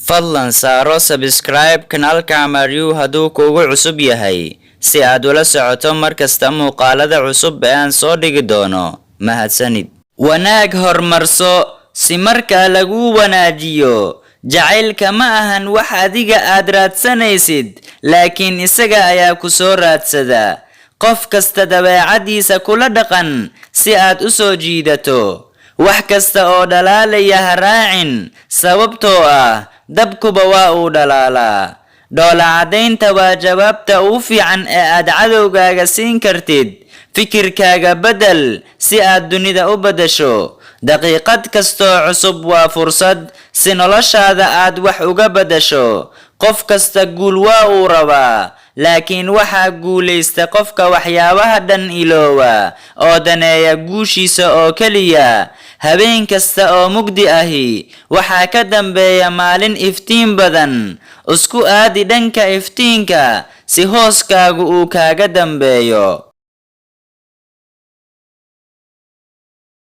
Fadlan saaro subscribe kanaalka Amaryu hadduu kuugu cusub yahay, si aad ula socoto mar kasta muuqaalada cusub ee aan soo dhigi doono. Mahadsanid. Wanaag horumarso si markaa laguu wanaajiyo. Jacaylka ma ahan wax adiga aad raadsanaysid, laakiin isaga ayaa ku soo raadsada. Qof kasta dabeecadiisa kula dhaqan si aad u soo jiidato. Wax kasta oo dhalaalaya ha raacin, sababtoo ah dabkuba waa uu dhalaalaa. Dhoola caddaynta waa jawaabta ugu fiican ee aad cadowgaaga siin kartid. Fikirkaaga beddel si aad dunida u beddesho. Daqiiqad kastoo cusub waa fursad si noloshaada aad wax uga beddesho. Qof kasta guul waa uu rabaa, laakiin waxaa guulaysta qofka waxyaabaha dhan iloowa oo daneeya guushiisa oo keliya. Habeen kasta oo mugdi ahi waxaa ka dambeeya maalin iftiin badan. Isku aadi dhanka iftiinka si hooskaagu uu kaaga dambeeyo.